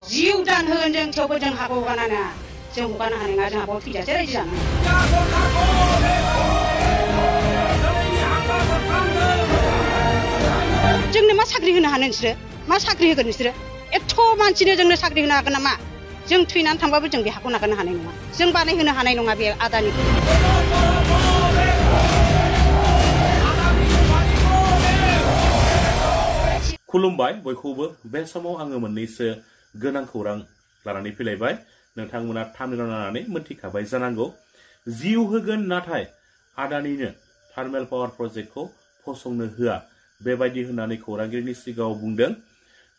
जिउ दान होगोन जों थेवबो जों हाखौ हगारनो हाया जों हगारनो हानाय नङा जों हाबाव थैजासे रायजो जानांगौ जोंनो मा साख्रि होनो हानो नोंसोरो मा साख्रि होगोन नोंसोरो एथ' मानसिनो जोंनो साख्रि होनो हागोन नामा जों थैनानै थांबाबो जों बे हाखौ नागारनो हानाय नङा जों बानायहोनो हानाय नङा बे आदानिखौ खुलुमबाय बयखौबो बे समाव आङो मोननैसो गोनां खौरां लानानै फैलायबाय नोंथांमोना थामिलाव नायनानै मोनथिखाबाय जानांगौ जिउ होगोन नाथाय आदानिनो थार्मेल पावार प्रजेक्टखौ फसंनो होआ बेबायदि होननानै खौरांगिरिनि सिगाङाव बुंदों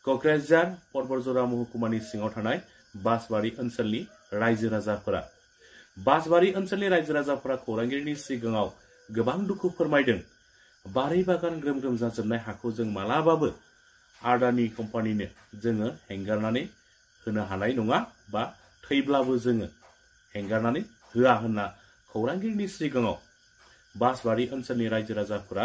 क'क्राझार पर्बतजरा महकुमानि सिङाव थानाय बासबारि ओनसोलनि रायजो राजाफोरा बासबारि ओनसोलनि रायजो राजाफोरा खौरांगिरिनि सिगाङाव गोबां दुखु फोरमायदों बारि बागान ग्रोम ग्रोम जाजोबनाय हाखौ जों मालाबाबो आदानि कम्पानिनो जोङो हेंगारनानै होनो हानाय नङा बा थैब्लाबो जोङो हेंगारनानै होआ होनना खौरांगिरिनि सिगाङाव बासबारि ओनसोलनि रायजो राजाफोरा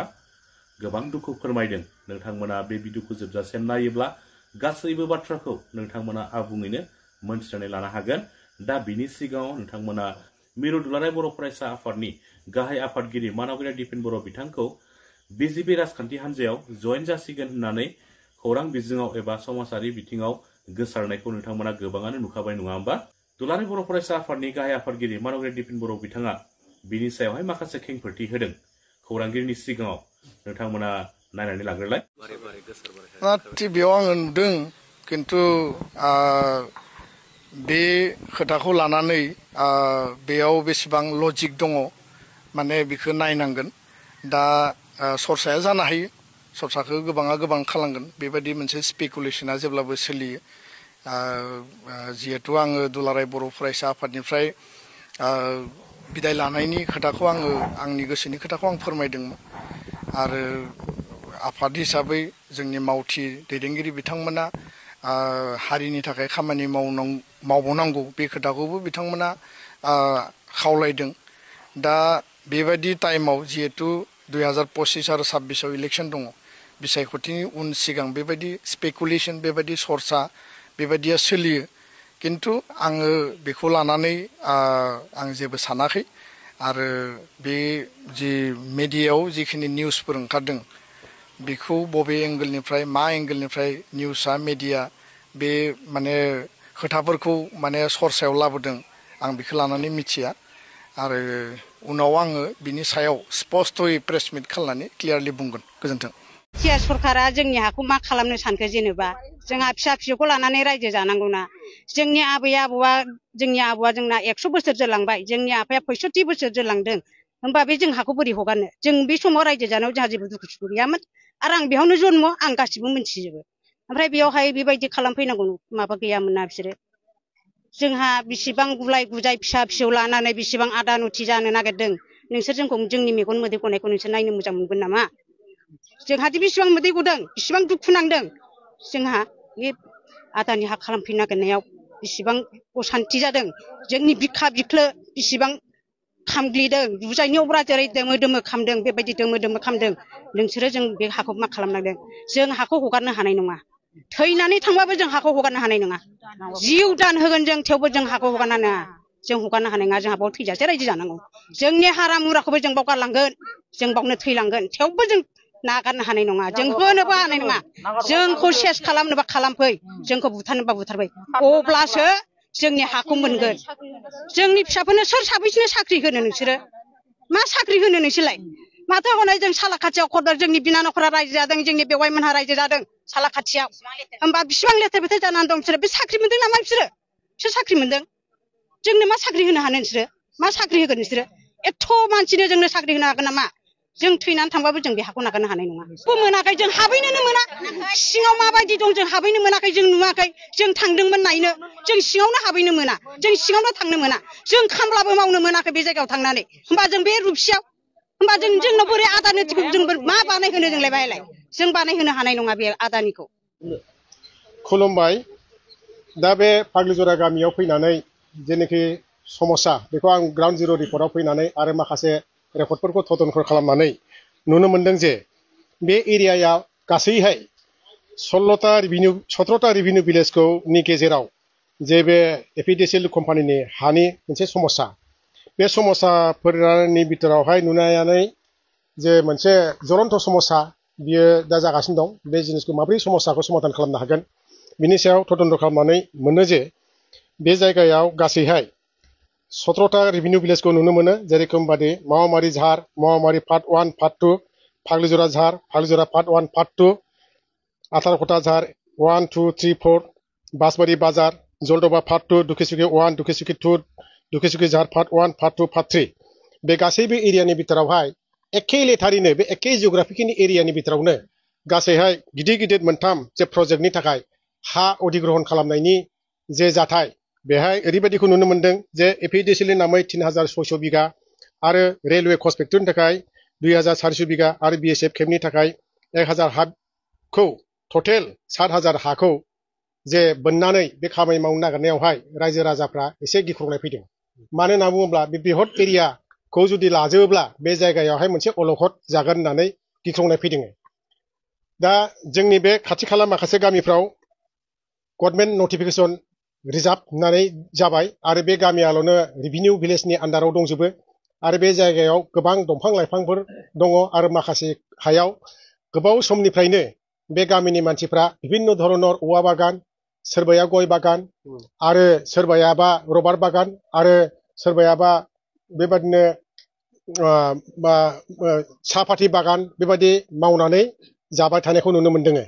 गोबां दुखु फोरमायदों नोंथांमोना बे भिडिअखौ जोबजासिम नायोब्ला गासैबो बाथ्राखौ नोंथांमोना आबुङैनो मोनथिनानै लानो हागोन दा बिनि सिगाङाव नोंथांमोना मिरु दुलाराय बर' फरायसा आफादनि गाहाय आफादगिरि मानगेरा दिपेन बर' बिथांखौ बिजेपि राजखान्थि हान्जायाव जयेन जासिगोन होननानै खौरां बिजोङाव एबा समाजारि बिथिङाव गोसारनायखौ नोंथांमोना गोबाङानो नुखाबाय नङा होमबा दुलाराय बर' फरायसा आफादनि गाहाय आफादगिरि मानगेरा दिपेन बर' बिथाङा बिनि सायावहाय माखासे खेंफोरथि होदों खौरांगिरिनि सिगाङाव नोंथांमोना नायनानै लाग्रोलाय टिभियाव आङो नुदों खिन्थु बे खोथाखौ लानानै बेयाव बेसेबां लजिक दङ माने बेखौ नायनांगोन दा सरसाया जानो हायो सरसाखौ गोबाङा गोबां खालामगोन बेबायदि मोनसे स्पेकुलेसना जेब्लाबो सोलियो जिहेतु आङो दुलाराय बर' फरायसा आफादनिफ्राय बिदाय लानायनि खोथाखौ आङो आंनि गोसोनि खोथाखौ आं फोरमायदोंमोन आरो आफाद हिसाबै जोंनि मावथि दैदेनगिरि बिथांमोना हारिनि थाखाय खामानि मावबावनांगौ बे खोथाखौबो बिथांमोना खावलायदों दा बेबायदि टाइमाव जिहेतु 2025 आरो 26 इलेक्सन दङ बिसायख'थिनि उन सिगां बेबायदि स्पेकुलेसन बेबायदि सरसा बेबायदिया सोलियो खिन्थु आङो बेखौ लानानै आं जेबो सानाखै आरो बे जि मिडियायाव जिखिनि निउसफोर ओंखारदों बेखौ बबे एंगोलनिफ्राय मा एंगोलनिफ्राय निउसआ मिडिया बे माने खोथाफोरखौ माने सरसायाव लाबोदों आं बेखौ लानानै मिथिया आरो उनाव आङो बिनि सायाव स्पष्टयै प्रेस मिट खालामनानै क्लियारलि बुंगोन गोजोन्थों सिया सरकारा जोंनि हाखौ मा खालामनो सानखो जेनेबा जोंहा फिसा फिसौखौ लानानै रायजो जानांगौना जोंनि आबै आबौआ जोंना 100 बोसोर जोरलांबाय जोंनि आफाया 65 बोसोर जोरलांदों होमबा बे जों हाखौ बोरै हगारनो जों बे समाव रायजो जानायाव जोंहा जेबो दुखु सुखु गैयामोन आरो आं बेयावनो जन्म आं गासिबो मिथिजोबो ओमफ्राय बेयावहाय बेबायदि खालामफैनांगौ माबा गैयामोन ना बिसोरो जोंहा बिसिबां गुलाय गुजाय फिसा फिसौ लानानै बिसिबां आदानुथि जानो नागिरदों नोंसोर जोंखौ जोंनि मेगन मोदै गनायखौ नोंसोर नायनो मोजां मोनगोन नामा जोंहादि बिसिबां मोदै गदों बिसिबां दुखु नांदों जोंहा बे आदानि हा खालामफैनो नागिरनायाव बिसिबां असान्ति जादों जोंनि बिखा बिख्लो बिसिबां खामग्लिदों बुजायनि अब्रा जेरै दोमो दोमो खामदों बेबायदि दोमो दोमो खामदों नोंसोरो जों बे हाखौ मा खालामनांदों जों हाखौ हगारनो हानाय नङा थैनानै थांबाबो जों हाखौ हगारनो हानाय नङा जिउ दान होगोन जों थेवबो जों हाखौ हगारनो हाया जों हगारनो हानाय नङा जों हाबाव थैजासे रायजो जानांगौ जोंनि हारा मुराखौबो जों बाव गारलांगोन जों बावनो थैलांगोन थेवबो जों नागारनो हानाय नङा जों होनोबो हानाय नङा जोंखौ सेस खालामनोबा खालामफै जोंखौ बुथारनोबा बुथारफै अब्लासो जोंनि हाखौ मोनगोन जोंनि फिसाफोरनो सोर साबैसोनो साख्रि होनो नोंसोरो मा साख्रि होनो नोंसोरलाय माथो हनै जों सालाखाथियाव खरदर जोंनि बिनानावफोरा रायजो जादों जोंनि बेवाइमोनहा रायजो जादों सालाखाथियाव होमबा बिसिबां लेथेर फेथेर जानानै दं बिसोरो बे साख्रि मोनदों नामा बिसोर साख्रि मोनदों जोंनो मा साख्रि होनो हानो नोंसोरो मा साख्रि होगोन नोंसोरो एथ' मानसिनो जोंनो साख्रि होनो हागोन नामा जों थैनानै थांबाबो जों बे हाखौ नागारनो हानाय नङा मोनाखै जों हाबैनोनो मोना सिङाव माबायदि दं जों हाबैनो मोनाखै जों नुवाखै जों थांदोंमोन नायनो जों सिङावनो हाबैनो मोना जों सिङावनो थांनो मोना जों खामलाबो मावनो मोनाखै बे जायगायाव थांनानै होमबा जों बे रुपसियाव होमबा जों जोंनाव बोरै आदानिखौ जों मा बानायहोनो जोंलाय बाहायलाय जों बानायहोनो हानाय नङा बे आदानिखौ खुलुमबाय दा बे फाग्लिजरा गामियाव फैनानै जेनाखि समस्या बेखौ आं ग्राउन्ड जिर' रिपर्टआव फैनानै आरो माखासे रेकर्डफोरखौ तदन्त खालामनानै नुनो मोनदों जे बे एरियाया गासैहाय 17टा रेभिनिउ भिलेजखौ नि गेजेराव जे बे एपिडिसिएल कम्पानिनि हानि मोनसे समस्या बे समस्याफोरनि बिथोरावहाय नुनायानो जे मोनसे ज्वलन्त समस्या बियो दा जागासिनो दं बे जिनिसखौ माबोरै समस्याखौ समाधान खालामनो हागोन बिनि सायाव तदन्त खालामनानै मोनो जे बे जायगायाव गासैहाय 17टा रेभिनिउ भिलेजखौ नुनो मोनो जेरेखम बादि मावामारि झार मावामारि पार्ट 1 पार्ट 2 फाग्लिजरा झार फाग्लिजरा पार्ट 1 पार्ट 2 आथारखटा झार 1 2 3 4 बासबारि बाजार जलदबा पार्ट 2 दुखिसुखि 1 दुखिसुखि 2 दुखिसुखि झार पार्ट 1 पार्ट 2 पार्ट 3 बे गासैबो एरियानि बिथोरावहाय एखे लेथारिनो बे एखे जिअग्राफिकनि एरियानि बिथोरावनो गासैहाय गिदिर गिदिर मोनथाम जे प्रजेक्टनि थाखाय हा अधिग्रहण खालामनायनि जे जाथाय बेहाय ओरैबायदिखौ नुनो मोनदों जे एपिडिसिएलनि नामै 3600 बिगा आरो रेलवे कस्ट फेक्टरनि थाखाय 2400 बिगा आरो बिएसएफ केम्पनि थाखाय 1000 हाखौ टटेल 7000 हाखौ जे बोननानै बे खामानि मावनो नागिरनायावहाय रायजो राजाफ्रा एसे गिख्रंनाय फैदों मानो होनना बुङोब्ला बे बृहत एरियाखौ जुदि लाजोबोब्ला बे जायगायावहाय मोनसे अलखद जागोन होननानै गिख्रंनाय फैदों दा जोंनि बे खाथि खाला माखासे गामिफ्राव गभर्नमेन्ट नटिफिकेशन रिजार्भ होननानै जाबाय आरो बे गामियाल'नो रेभिनिउ भिलेजनि आन्डाराव दंजोबो आरो बे जायगायाव गोबां दंफां लाइफांफोर दङ आरो माखासे हायाव गोबाव समनिफ्रायनो बे गामिनि मानसिफ्रा बिभिन्न धरनर औवा बागान सोरबाया गय बागान आरो सोरबायाबा रबार बागान आरो सोरबायाबा बेबादिनो साहापाति बागान बेबादि मावनानै जाबाय थानायखौ नुनो मोनदों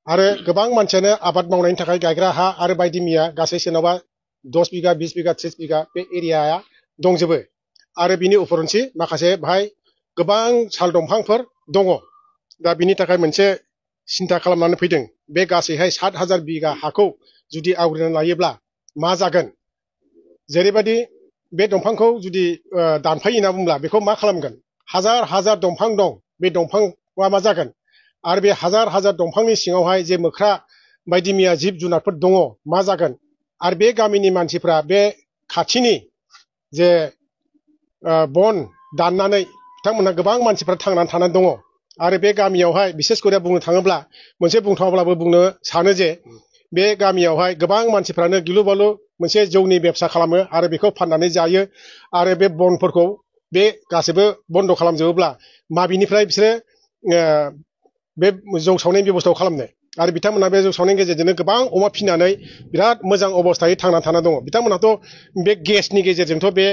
आरो गोबां मानसियानो आबाद मावनायनि थाखाय गायग्रा हा आरो बायदि मैया गासै सोरनावबा 10 बिगा 20 बिगा 30 बिगा बे एरियाया दंजोबो आरो बिनि उपरन्थि माखासे बाहाय गोबां साल दंफांफोर दङ दा बिनि थाखाय मोनसे सिन्था खालामनानै फैदों बे गासैहाय 7000 बिगा हाखौ जुदि आवग्रिनानै लायोब्ला मा जागोन जेरैबायदि बे दंफांखौ जुदि दानफायो होनना बुंब्ला बेखौ मा खालामगोन हाजार हाजार दंफां दं बे दंफांआ मा जागोन आरो बे हाजार हाजार दंफांनि सिङावहाय जे मोख्रा बायदि मैया जिब जुनारफोर दङ मा जागोन आरो बे गामिनि मानसिफ्रा बे खाथिनि जे बन दाननानै बिथांमोनहा गोबां मानसिफ्रा थांनानै थानानै दङ आरो बे गामियावहाय बिसेस करे बुंनो थाङोब्ला मोनसे बुंथावाब्लाबो बुंनो सानो जे बे गामियावहाय गोबां मानसिफ्रानो गिलु बालु मोनसे जौनि बेबसा खालामो आरो बेखौ फाननानै जायो आरो बे बनफोरखौ बे गासैबो बन्द खालामजोबोब्ला माबिनिफ्राय बिसोरो बे जौ सावनायनि बेबस्थाखौ खालामनो आरो बिथांमोना बे जौ सावनायनि गेजेरजोंनो गोबां अमा फिनानै बिराद मोजां अबस्थायै थांनानै थाना दङ बिथांमोनाथ' बे गेसनि गेजेरजोंथ' बे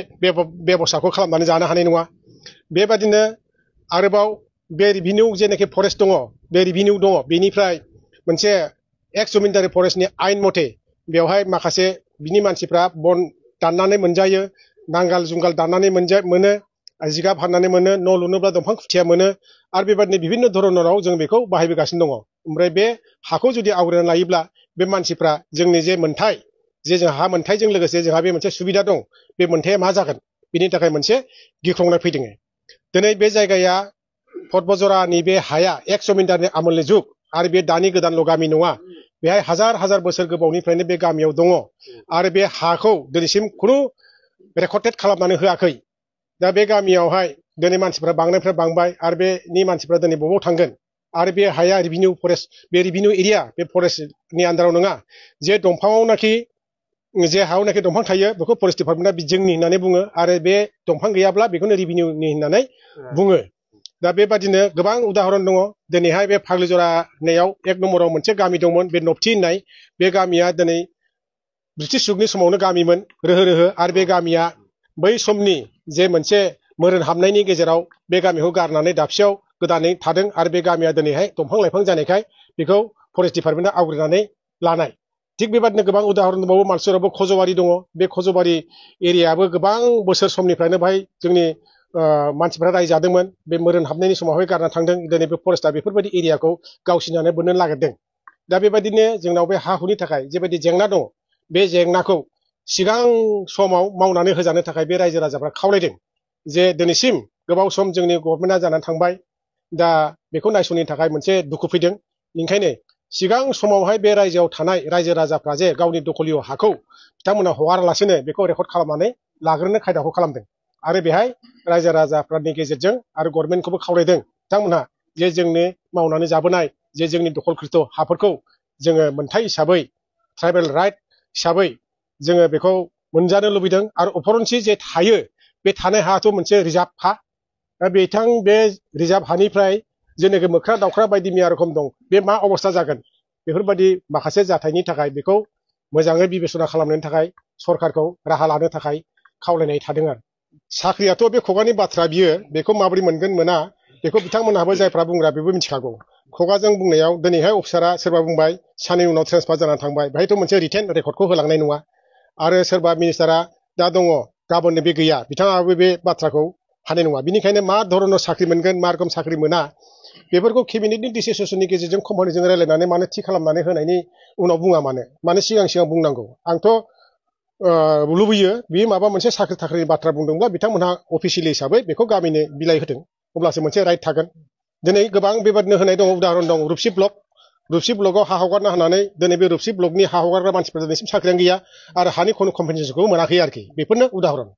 बेबस्थाखौ खालामनानै जानो हानाय नङा बेबादिनो आरोबाव बे रेभिनिउ जेनाखि फरेस्ट दङ बे रेभिनिउ दङ बेनिफ्राय मोनसे एक्स जमिनदारि फरेस्टनि आयेन मथे बेवहाय माखासे बिनि मानसिफ्रा बन दाननानै मोनजायो नांगाल जुंगाल दाननानै मोनो जिगाब हाननानै मोनो न' लुनोब्ला दंफां खुथिया मोनो आरो बेबादिनो बिभिन्न धरनाव जों बेखौ बाहायबोगासिनो दङ ओमफ्राय बे हाखौ जुदि आवग्रिनानै लायोब्ला बे मानसिफ्रा जोंनि जे मोनथाय जे जों हा मोनथायजों लोगोसे जोंहा बे मोनसे सुबिदा दं बे मोनथाया मा जागोन बिनि थाखाय मोनसे गिख्रंनाय फैदों दिनै बे जायगाया फटबजरानि बे हाया एक जमिनदारनि आमोलनि जुग आरो बे दानि गोदानल' गामि नङा बेहाय हाजार हाजार बोसोर गोबावनिफ्रायनो बे गामियाव दङ आरो बे हाखौ दिनैसिम खुनु रेकर्डेड खालामनानै होआखै दा बे गामियावहाय दिनै मानसिफ्रा बांनायनिफ्राय बांबाय आरो बेनि मानसिफ्रा दिनै बबाव थांगोन आरो बे हाया रेभिनिउ फरेस्ट बे रेभिनिउ एरिया बे फरेस्टनि आन्दाराव नङा जे दंफाङावनाखि जे हायावनाखि दंफां थायो बेखौ फरेस्ट डिपार्टमेन्टआ जोंनि होननानै बुङो आरो बे दंफां गैयाब्ला बेखौनो रेभिनिउनि होननानै बुङो दा बेबादिनो गोबां उदाहरन दङ दिनैहाय बे फाग्लिजरायाव 1 नम्बराव मोनसे गामि दंमोन बे नबथि होननाय बे गामिया दिनै ब्रिटिश जुगनि समावनो गामिमोन रोहो रोहो आरो बे गामिया बै समनि जे मोनसे मोरोन हाबनायनि गेजेराव बे गामिखौ गारनानै दाबसेयाव गोदानै थादों आरो बे गामिया दिनैहाय दंफां लाइफां जानायखाय बेखौ फरेस्ट डिपार्टमेन्टआ आवग्रिनानै लानाय थिग बेबादिनो गोबां उदाहरन दंबावो मानसुरावबो खज'बारि दङ बे खज'बारि एरियायाबो गोबां बोसोर समनिफ्रायनो बाहाय जोंनि मानसिफ्रा रायजादोंमोन बे मोरोन हाबनायनि समावहाय गारना थांदों दिनै बे फरेस्टआ बेफोरबायदि एरियाखौ गावसिनानै बोननो नागिरदों दा बेबायदिनो जोंनाव बे हा हुनि थाखाय जेबायदि जेंना दङ बे जेंनाखौ सिगां समाव मावनानै होजानो थाखाय बे रायजो राजाफ्रा खावलायदों जे दिनैसिम गोबाव सम जोंनि गभर्नमेन्टआ जानानै थांबाय दा बेखौ नायस'ननो थाखाय मोनसे दुखु फैदों ओंखायनो सिगां समावहाय बे रायजोआव थानाय रायजो राजाफ्रा जे गावनि दखलिय हाखौ बिथांमोना हगारालासेनो बेखौ रेकर्ड खालामनानै लाग्रोनो खायदाखौ खालामदों आरो बेहाय रायजो राजाफोरनि गेजेरजों आरो गभर्नमेन्टखौबो खावलायदों बिथांमोनहा जे जोंनो मावनानै जाबोनाय जे जोंनि दखलकृत हाफोरखौ जोङो मोनथाय हिसाबै ट्राइबेल राइट हिसाबै जोङो बेखौ मोनजानो लुबैदों आरो उपरन्थि जे थायो बे थानाय हाथ' मोनसे रिजार्भ हा बे रिजार्भ हानिफ्राय जेनेखि मोख्रा दावख्रा बायदि मैया रोखोम दं बे मा अबस्था जागोन बेफोरबायदि माखासे जाथायनि थाखाय बेखौ मोजाङै बिबेसना खालामनायनि थाखाय सरखारखौ राहा लानो थाखाय खावलायनाय थादों आरो साख्रियाथ' बे खुगानि बाथ्रा बियो बेखौ माबोरै मोनगोन मोना बेखौ बिथांमोनहाबो जायफ्रा बुंग्रा बेबो मिथिखागौ खुगाजों बुंनायाव दिनैहाय अफिसारा सोरबा बुंबाय साननैनि उनाव ट्रेन्सफार जानानै थांबाय बेहायथ' मोनसे रिटेन रेकर्डखौ होलांनाय नङा आरो सोरबा मिनिस्टारा दा दङ गाबोननो बे गैया बिथाङाबो बे बाथ्राखौ हानाय नङा बिनिखायनो मा धरनाव साख्रि मोनगोन मा रोखोम साख्रि मोना बेफोरखौ केबिनेटनि डिसिसननि गेजेरजों कम्पानिजों रायलायनानै मानो थि खालामनानै होनायनि उनाव बुङा मानो सिगां बुंनांगौ आंथ' लुबैयो बे माबा मोनसे साख्रि थाख्रिनि बाथ्रा बुंदोंब्ला बिथांमोनहा अफिसियेलि हिसाबै बेखौ गामिनो बिलाइ होदों अब्लासो मोनसे राइट थागोन दिनै गोबां बेबादिनो होनाय दङ उदाहरन दं रुपसि ब्लकआव हा हगारना होनानै दिनै बे रुपसि ब्लकनि हा हगारग्रा मानसिफोरा दिनैसिम साख्रियानो गैया आरो हानि कम्पेनसेसनखौ मोनाखै आरोखि बेफोरनो उदाहरन